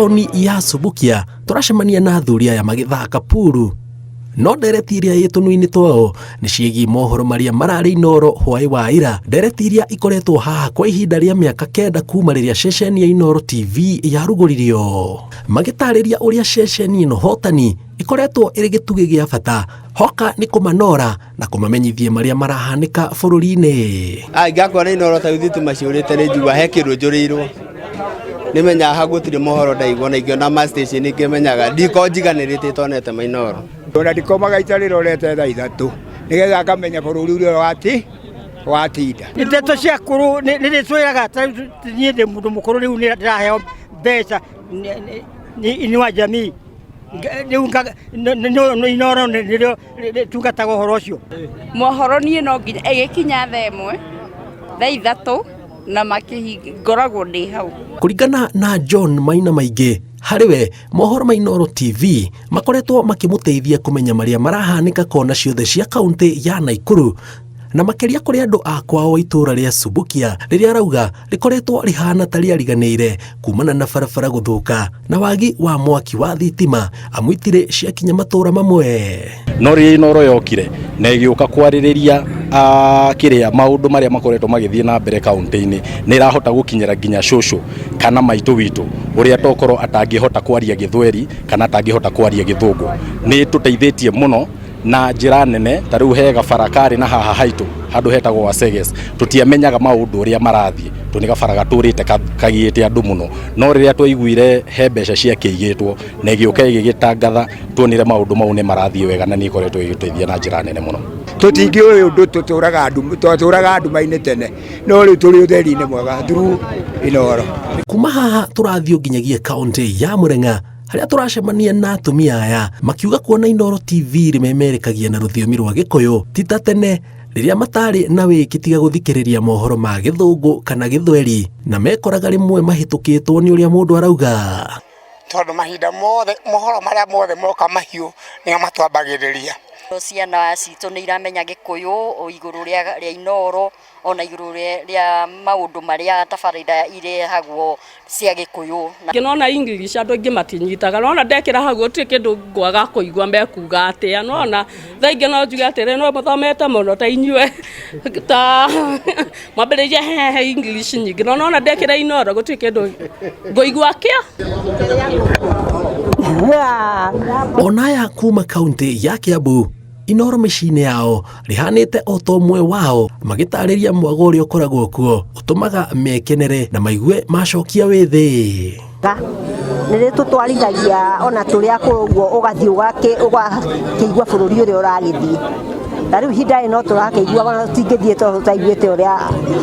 Taũni ya Subukia tũracemania na athuri aya magĩthaka puru, no ndereti iria ĩ tũnua-inĩ twao nĩ ciĩgiĩ mohoro marĩa mararĩ Inooro hwaĩ wa ira, ndereti iria ikoretwo haha kwa ihinda rĩa mĩaka 9 kuma rĩrĩa ceceni ya Inooro TV yarugũririo, magĩtarĩria ũrĩa ceceni ĩno hotani ĩkoretwo ĩrĩ gĩtugĩ gĩa bata hoka nĩ kũmanora na kũmamenyithia marĩa marahanĩka bũrũri-inĩ. Ingakora Inooro ta rĩu thitima ciũrĩte, nĩ njigua he kĩndũ njũrĩirwo. Nĩmenyaga hau gũtirĩ mohoro ndaigua, na ingĩona ma station ingĩmenyaga ndikorwo njiganĩrĩte itonete ma Inooro. Ona ndikomaga itarĩrorete thaa 3 nĩgetha ngamenya bũrũri ũrĩa watinda. Ndeto cia kũrũ nĩ nĩtwĩraga, ta rĩu niĩ ndĩ mũndũ mũkũrũ, rĩu nĩ ndĩraheo mbeca nĩ Inua Jamii. Rĩu Inooro nĩrĩo rĩtungataga ũhoro ũcio. Mohoro niĩ no nginya ĩgĩkinya thaa 1, thaa 3 na makĩhinga, ngoragwo ndĩ hau. Kũringana na John Maina Maingĩ, harĩ we mohoro ma Inooro TV makoretwo makĩmũteithia kũmenya marĩa marahanĩka kona ciothe cia kaunti ya Naikuru, na makĩria kũrĩ andũ a kwao itũũra rĩa Subukia rĩrĩa arauga rĩkoretwo rĩhana ta rĩariganĩire kumana na barabara gũthũka na wagi wa mwaki wa thitima, amu itirĩ ciakinya matũũra mamwe. No rĩrĩa Inooro yokire na ĩgĩũka kwarĩrĩria kĩrĩa maũndũ marĩa makoretwo magĩthiĩ na mbere kaunti-inĩ, nĩ ĩrahota gũkinyĩra nginya cũcũ kana maitũ witũ ũrĩa tokorwo atangĩhota kwaria Gĩthweri kana atangĩhota kwaria Gĩthũngũ. Nĩ ĩtũteithĩtie mũno na njĩra nene. Ta rĩu he gabara karĩ na haha haitũ handũ hetagwo Waseges, tũtiamenyaga maũndũ ũrĩa marathiĩ tondũ nĩ gabara gatũrĩte kagiĩte andũ mũno, no rĩrĩa twaiguire he mbeca ciakĩigĩtwo na ĩgĩũka ĩgĩgĩtangatha, tuonire maũndũ mau nĩ marathiĩ wega, na nĩ ĩkoretwo ĩgĩtũteithia na njĩra nene mũno. Tũtingĩũĩ ũndũ, twatũraga nduma-inĩ tene, no rĩu tũrĩ ũtheri-inĩ mwega through Inooro. Kuma haha tũrathiĩ nginyagia kaunti ya Murang'a harĩa tũracemania na atumia aya makiuga kuona Inooro TV rĩmemerekagia na rũthiomi rwa Gĩkũyũ ti ta tene rĩrĩa matarĩ na wĩki tiga gũthikĩrĩria mohoro ma Gĩthũngũ kana Gĩthweri, na mekoraga rĩmwe mahĩtũkĩtwo nĩ ũrĩa mũndũ arauga. Tondũ mahinda mothe mohoro marĩa mothe moka mahiũ nĩo matwambagĩrĩria. Ciana citũ nĩ iramenya Gĩkũyũ igũrũ rĩa Inooro, ona igũrũ rĩa maũndũ marĩa tabarĩra irehagwo cia Gĩkũyũ. Nona English andũ aingĩ matinyitaga, nona ndekĩra hau gũtirĩ kĩndũ ngwaga kũigua mekuga atĩa. Nona thaa ingĩ no njuge atĩrĩ, no mũthomete mũno ta inyuĩ ta mwambĩrĩrie hehe English nyingĩ, no nona ndekĩra Inooro gũtirĩ kĩndũ ngũigua kĩa. Ona aya kuma kaunti ya Kiambu, Inooro mĩciĩ-inĩ yao rĩhanĩte o ta ũmwe wao, magĩtarĩria mwago ũrĩa ũkoragwo kuo ũtũmaga mekenere na maigue macokia wĩthĩ. Nĩ rĩtũtwarithagia ona tũrĩ akũrũ ũguo, ũgathiĩ ũgakĩigua bũrũri ũrĩa ũragĩthiĩ. Na rĩu ihinda rĩrĩ no tũrakĩigua, ona tũtingĩthiĩ tondũ tũtaiguĩte ũrĩa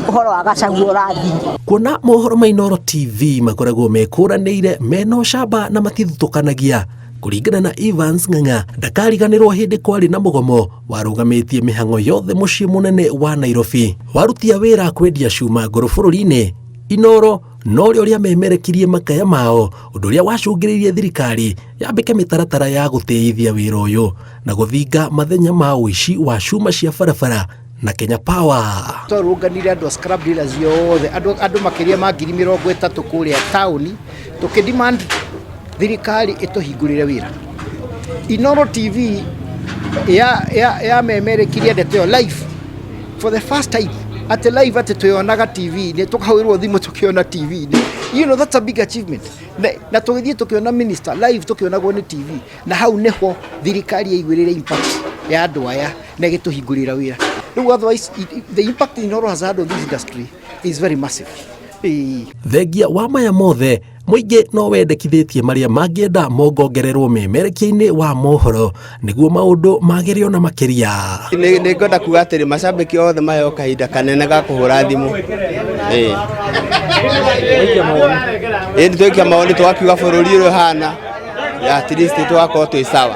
ũhoro wa Gachagua ũrathiĩ. Kuona mohoro ma Inooro TV makoragwo mekũranĩire, mena ũcamba na matithutũkanagia. Kũringana na Evans Ng'ang'a, ndakariganĩrwo hĩndĩ kwarĩ na mũgomo warũgamĩtie mĩhang'o yothe mũciĩ mũnene wa Nairobi, warutia wĩra kwendia cuma ngũrũ bũrũri-inĩ. Inooro norĩo rĩamemerekirie makaya mao, ũndũ ũrĩa wacũngĩrĩirie thirikari yambĩke mĩtaratara ya gũtĩithia wĩra ũyũ na gũthinga mathenya ma ũici wa cuma cia barabara na Kenya Power. Twarũnganire andũ a scrap dealers othe, andũ makĩria ma 30,000 kũrĩa taũni, tũkĩ demand thirikari ĩtũhingũrĩre wĩra. Inooro TV yamemerekirie ndeto ĩyo live for the first time, atĩ live, atĩ twĩonaga TV-inĩ, tũkahũrĩrwo thimũ tũkĩona TV-inĩ. That's a big achievement. Na tũgĩthiĩ tũkĩona minister live, tũkĩonagwo nĩ TV, na hau nĩho thirikari yaiguĩrĩire impact ya andũ aya na ĩgĩtũhingũrĩra wĩra. Rĩu otherwise the impact Inooro has had on this industry is very massive. Ĩĩ. Thengia wa maya mothe, mũingĩ no wendekithĩtie marĩa mangĩenda mongongererwo memerekia-inĩ wa mohoro nĩguo maũndũ magĩre ona makĩria. Nĩ ngwenda kuga atĩrĩ, macambĩki othe maheo kahinda kanene ga kũhũra thimũ. Ĩĩ, nĩ twaikia mawoni, tũgakiuga bũrũri ũrĩa ũhana, at least tũgakorwo twĩ sawa.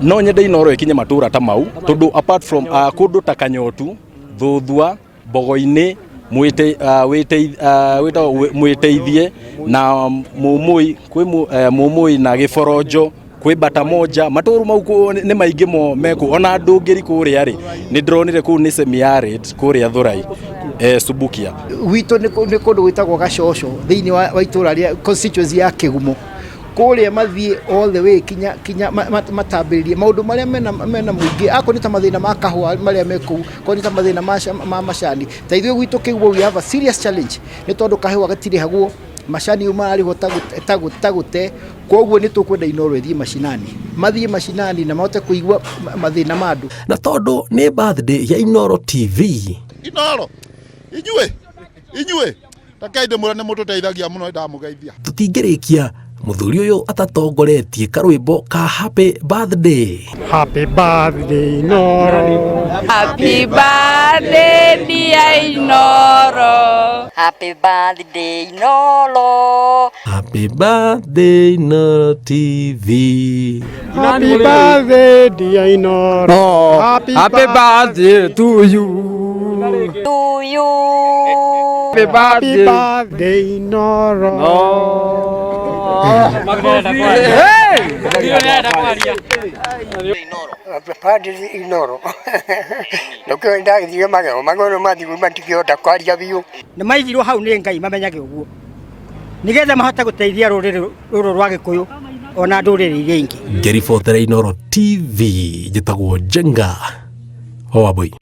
No nyende Inooro ĩkinye matũra ta mau, tondũ apart from kũndũ ta Kanyotu, Thuthua, Mbogo-inĩ, wĩtagwo Mwĩteithie na Mũmũi, kwĩ Mũmũi na Gĩboronjo, kwĩ Bata Moja, matũũra mau nĩ maingĩ mo mekũ. Ona Ndũngĩri kũrĩa rĩ, nĩ ndĩronire kũu nĩ semi arid kũrĩa Thurai, Subukia. Gwitũ nĩ kũndũ gwĩtagwo Gacoco thĩinĩ wa itũũra rĩa constituency ya Kĩgumo. Kũrĩa mathiĩ all the way kinya kinya matambĩrĩrie maũndũ marĩa mena mena mũingĩ, akorwo nĩ ta mathĩna ma kahũa marĩa me kũu, akorwo nĩ ta mathĩna ma macani. Ta ithuĩ gwitũ Kĩguũ, we have a serious challenge nĩ tondũ kahũa gatirĩhagwo, macani mararĩhwo ta gũte. Koguo nĩ tũkwenda Inooro ĩthiĩ macinani, mathiĩ macinani na mahote kũigua mathĩna ma andũ. Na tondũ nĩ birthday ya Inooro TV, Inooro inyuĩ inyuĩ, rekei ndĩmwĩre nĩ mũtũteithagia mũno, nĩndamũgeithia. Tũtingĩrĩkia mũthuri ũyũ atatongoretie karwĩmbo ka happy birthday. Happy birthday, Inooro. Happy birthday, dear Inooro. Happy birthday, Inooro. Happy birthday, Inooro TV. Happy birthday, dear Inooro. Happy, happy birthday to you. To you. Happy Happy birthday. Birthday, Inooro. Hey! Padri Inooro nokio ndagithire magego, magego mathigu matikĩhota kwaria biũ. Nĩ maigirwo hau nĩ Ngai mamenyage ũguo nĩgetha mahote gũteithia rũrĩrĩ rũrũ rwa Gĩkũyũ ona ndũrĩrĩ iria ingĩ. Ngĩribotera Inooro TV, njĩtagwo Njenga Wambui.